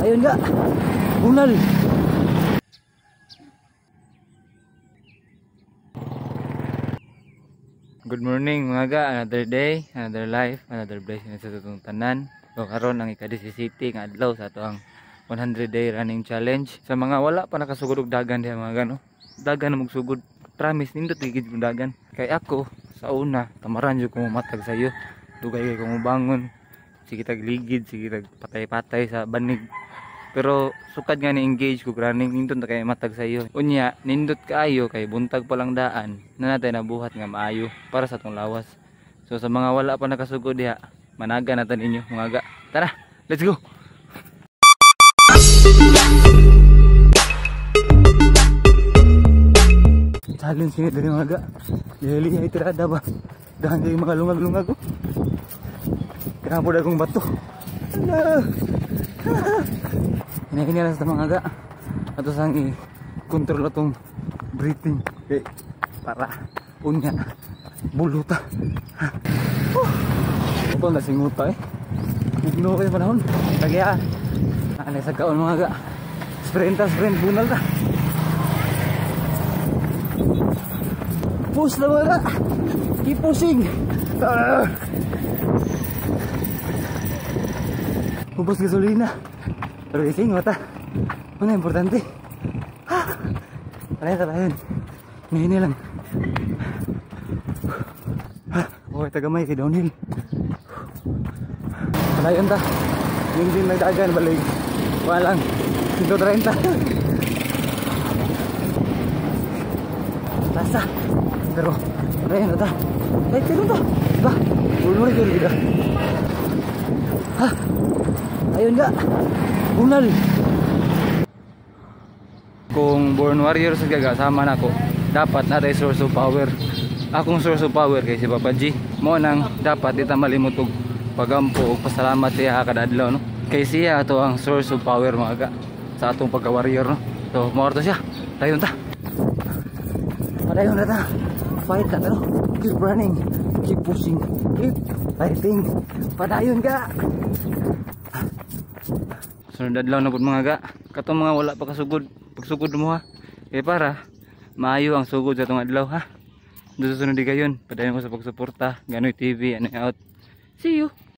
Ayun ga. Bunal. Good morning mga ga, another day, another life, another blessing sa atong tanan. So karon ang ika-17 nga adlaw sa ato ang 100 day running challenge. Sa mga wala pa nakasugod og dagan diha mga ga, no. Dagan na magsugod. Promise, nindot gid mo dagan. Kay ako sa una, tamaran jud ko matag sayo. Dugay kay ko mobangon. Sige tag ligid, sige tag patay-patay sa banig. Pero sukad nga ni engage ko running, nindot na kay matag sayo. Unya, nindot kaayo kay buntag pa lang daan na natay nabuhat nga maayo para sa atong lawas. So sa mga wala pa nakasugod diha, managa na ta ninyo mga ga. Tara, let's go. Challenge ni diri mga ga. Dili ay tirada ba. Dahan kay mga lungag-lungag ko. Grabe akong bato. Ala. Hinahina lang sa mga ga. Ato sang i-control atong breathing kay para unya buluta. Ito na singuta eh. Bugno kayo panahon. Kagya. Anay sa kaon mga ga. Sprint ta, sprint bunal ta. Push na mga ga. Keep pushing. Ah. Ubos gasolina. Pero gising mata. Ano importante? Ha. Tara tara yun. Hinahina lang. Ha. Okay, tagamay kay downhill. Palayon ta. Yung din nagdagan balik. Walang 130. Tasa. Pero palayon ta. Ay, pero ta. Ba, ulo rin yun. Ha. Ayun ga. Bunal. Kung born warrior sa gaga sama nako, dapat natay source of power. Akong source of power kay si Papa G. Mo nang dapat di ta malimot og pagampo og pasalamat siya kada adlaw, no. Kay siya ato ang source of power mga ga sa atong pagka-warrior, no. So mo to siya. Dayon ta. Padayon na ta. Fight na ta, no? Keep running, keep pushing, keep fighting. Padayon ka. Sunod adlaw na pud mga ga. Katong mga wala pa kasugod, pagsugod mo ha. Kay para maayo ang sugod sa atong adlaw ha. Doon sa sunod di kayon. Padayon ko sa pagsuporta. Ganoy TV, ano out. See you.